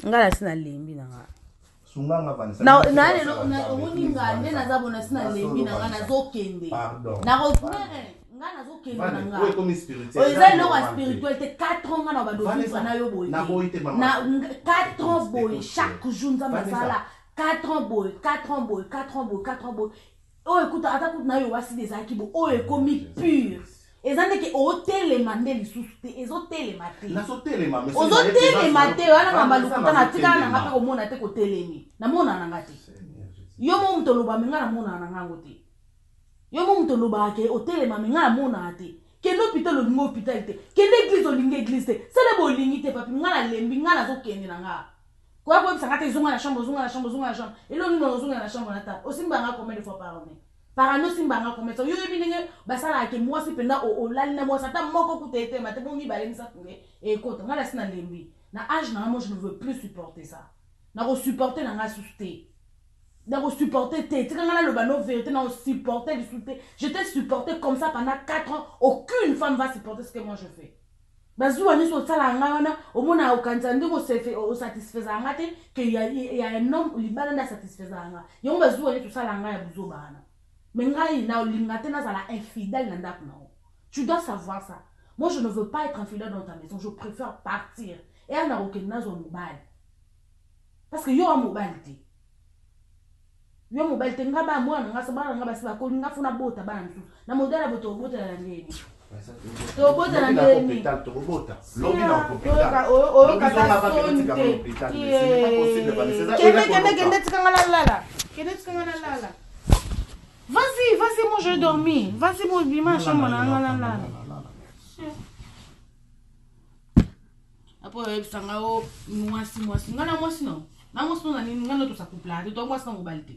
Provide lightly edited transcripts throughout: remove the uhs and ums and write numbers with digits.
Nga nasi nalembi na nga. Sunga nga Vanessa. Na na lelo na omoni nga nde naza bona si nalembi na nga nazokende. Pardon. Nako nga nazokende na nga. Oyo ekomi spirituel. Oyo eza eloko ya spirituel te 4 ans nga na bando vivre na yo boye. Naboyi te mama. Na 4 ans boye chaque jour nzambe asala 4 ans boye 4 ans boye 4 ans boye 4 ans boye. Oyo ekuta ata kutu na yo wasidi ezalaki bo oyo ekomi pure. Eza ndeke otelema nde lisusu te ezotelema te. Nazotelema mais ozotelema te wana mamba lokuta na tikala na nga mpe komona te kotelemi namona na nga te. Yo mo moto oloba me nga namonaka na ngango te. Yo mo moto olobaka ke otelema me nga namonaka te. Kende hôpital olingi hôpital te. Kende église olingi église te. Sala bolingi te papi nga nalembi nga nazokende na nga. Koya koyebisa nga te zonga na chambre zonga na chambre zonga na chambre. Eloko nini ozonga na chambre na table. Osimba nga combien de fois par année? Par année osimba nga combien de fois? Yo oyebi ndenge basalaka ke mwasi mpenza olali na mwasi ata moko kuta etema te bo mibale misato nde ekota. Nga nasi nalembi. Na âge na nga moi je ne veux plus supporter ça. Nako supporter na nga susu te. Nako supporter te. Tika nga naloba no vérité nako supporter lisusu te. Je t'ai supporté comme ça pendant 4 ans. Aucune femme va supporter ce que moi je fais. Bazuwa nyonso osalaka ngai wana omona okanisa ndenge osatisfaisaka nga te ke ya un homme libala nde asatisfaisaka nga yango bazuwa nyonso osalaka ngai ya buzoba wana me ngai naolinga te nazala infidèle na ndako na yo. Tu dois savoir ça. Moi je ne veux pas être infidèle dans ta maison, je préfère partir eya nakokende nazwa mobali parce que yo wa mobali te. Yo mobali te nga ba mwana nga so bana nga basi bakoli nga funa bota bana mosusu na modèle ya boto obotela na ndenge nini tobota na ndenge nini tokobota lobi na hôpital oyokaka soni te. Kende kende kende tika nga nalala kende tika nga nalala. Vas-y, vas-y, moi je dormi. Vas-y, moi bima chambre na nga nalala. Apo oyebisa nga o mwasi mwasi nga na mwasi no na mwasi no na nini nga no tosakuplaka te to mwasi na mobali te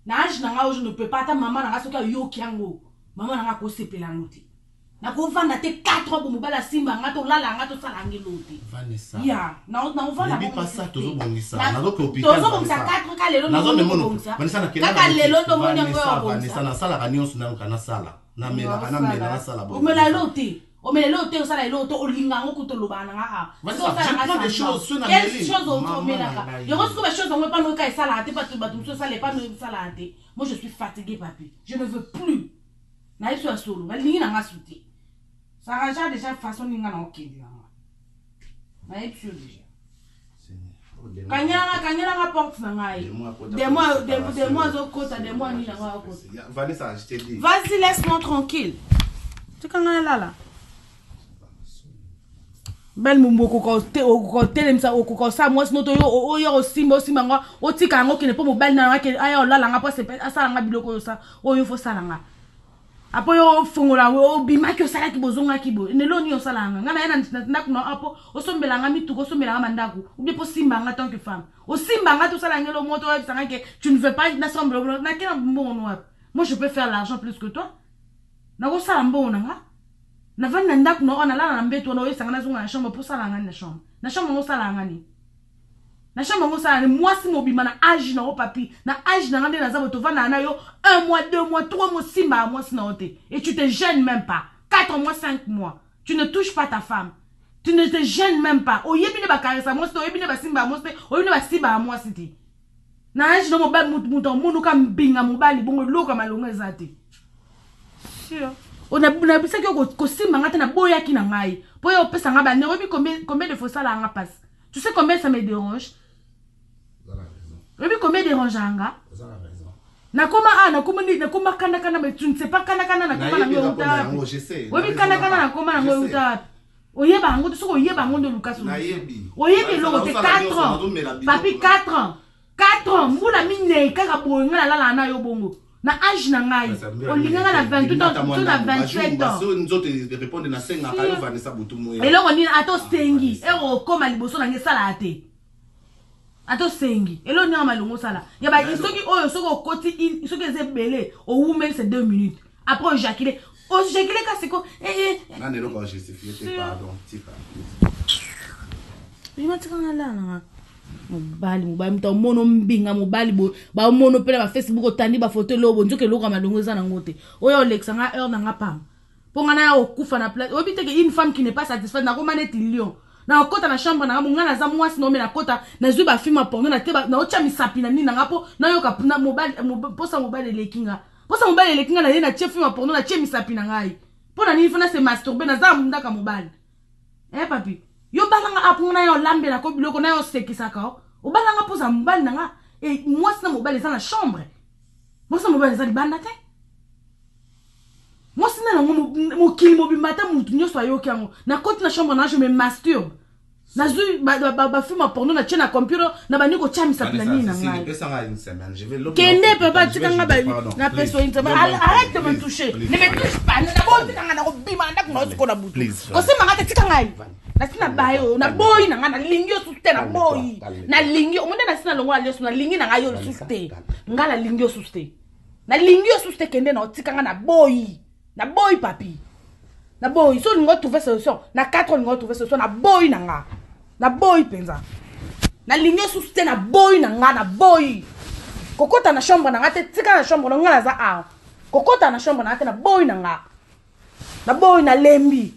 na age na nga oyo je ne peux pas ata mama na nga soki ayoki yango mama na nga akosepela yango te nakovanda te 4 ans bo mobali asimba nga tolala nga tosala yango eloo te. Vanessa. Ya naovanda N'oublie pas ça, tozobongisa. Nazoke hôpital. Tozobongisa 4 ka lelo. Nazomemona Vanessa nakenda kaka lelo ndomoni yango Vanessa, ya Vanessa kobongisa. Nasalaka nyonso nayoka nasala namelaka namela nasala boye. Omela elo te omela elo te osala elo te olinga yango kuta olobaka na nga a Vanessa, je prends des choses, ceux na quelle meli. chose Maman omelaka na ngai. yango sikoyo bachose yango epano oka esalaka te bato bato mosusu osala epano esalaka te. Moi je suis fatigué papi, je ne veux plus nayebi so ya solo nalingi na nga su te s'arrangea déjà façon ninga na okende na nga nayebi so déjà. Kanyelanga kanyelanga porte na ngai demo azokota demo anini yango akota. Vanessa, je t'ai dit. Vas-y, laisse-moi tranquille. Tika nga nalala. Belle mumbu okoka okotelemisa okoka osala mwasi noto yo oyo osimba osimba ngo otika yango okende mpo mobali na nga aya olala nga mpo asala nga biloko oyo oyo fo osala nga apo yo ofongola obimaki osalaki bozongaki boye lelo nini osala nga nga na ye na ndako na apo osombela nga mituka osombela nga bandako ubie mpo osimba nga tant que femme osimba nga tosala ngelo moto oyebisa nga ke tu ne veux pas nasombela nakena mbongo no wapi? Moi je peux faire l'argent plus que toi. Nakosala mbongo na nga navandi na ndako na oyo nalala na mbeto wana oyebisanga nazonga na chambre mpo osala nga nini na chambre na chambre yango osala nga nini na chambre yango osala nini mwasi mobima na age na yo papi na age na nga nde naza boye tovandaka na yo un mois, 2 mois, 3 mois simba ya mwasi na yo te et tu te gênes même pas. 4 mois, 5 mois, tu ne touches pas ta femme, tu ne te gênes même pas. Oyebi nde bakaresa mwasi te oyebi nde basimba ya mwasi te oyebi nde basimba ya mwasi te na age na mobali mutu mutu amonuka mbinga mobali bongo eloko ya malongo eza te sûr nabisaki yo kosimba nga te naboyaki na ngai mpo yo opesa nga bane oyebi combien de fois osalaka nga mpasi. Tu sais combien ça me dérange? Oyebi combien dérange nga nakoma a nakoma nini nakoma kandakanda mais tu ne sais pas kandakanda nakoma nango euta wapi. Oyebi kandakanda nakoma nango euta wapi oyeba yango te soki oyeba yango nde oluka solution oyebi eloko te. 4 ans papi, 4 ans, 4 ans mbula minei kaka boye ngai nalalaka na yo bongo na age na ngai olinganga na 28 ans to na 27 ans. Nzoto répondre nasengaka yo Vanessa butu moya. Eloko nini ata osengi ero okóma liboso na ngai esalaka te ata osengi eloko nini malongo osala ya ba soki oyo soki okoti soki eza ebele owumeli c'est 2 minutes après oéjaculer oéjaculer kasi ko. Nani eloko ajustifie te pardon tika. Bima tika nga lala nanga mobali mobali moto amono mbinga mobali boye bamono mpe na bafacebook otandi bafoto eloko boye nzoka eloko ya malongo eza nango te oyo olekisa nga heure na nga pamba mpo nga naya kokufa na place oyebi te ke une femme qui n'est pas satisfaite nakoma neti lion. Nakokɔta na chambre na nga, ngai naza mwasi na ome, nakɔta, nazwi bafilm ya porno na te, naotya misapi na nini na nga mpo nayoka mposa mobali eleki nga, mposa mobali eleki nga. Naye natie film ya porno, natie misapi na ngai. Mpo na nini faut na se masturbe? Naza ndaka mobali. Eh papi, yo balanga apo nga na yo olambelaka biloko na yo, osekisaka, obalanga mpoza mobali na nga. E mwasi na mobali eza na chambre, mwasi na mobali eza libanda te. Mwasi na yango, mokili mobimba, ata motu nyonso ayoki yango. Nakoti na chambre na, je me masturbe, nazwi bafilm ya porno, natie na computer, na bandi kotia misapi na nini na ngai. Kende papa, tika nga napesa une semaine. Arrête de me toucher, ne me touche pas. Naboyi, tika nga, nakobima na ndako na yo sikoyo na butu. Kosimba nga te, tika ngai. Nasi na baye oyo, naboyi na ngai, nalingi yo susu te, naboyi, nalingi omonde. Nasi na longola nyonso, nalingi na ngai yo lisusu te. Ngai nalingi yo susu te, nalingi yo susu te. Kende na otika nga, naboyi, naboyi papi, naboyi. So olingi otrouve solution na 4, olingi otrouve solution, naboyi na nga, naboyi mpenza, nalingi yo susu te, naboyi na nga, naboyi. Kokota na chambre na nga te, tika na chambre na nga, naza awa. Kokota na chambre na nga te, naboyi na nga, naboyi, nalembi.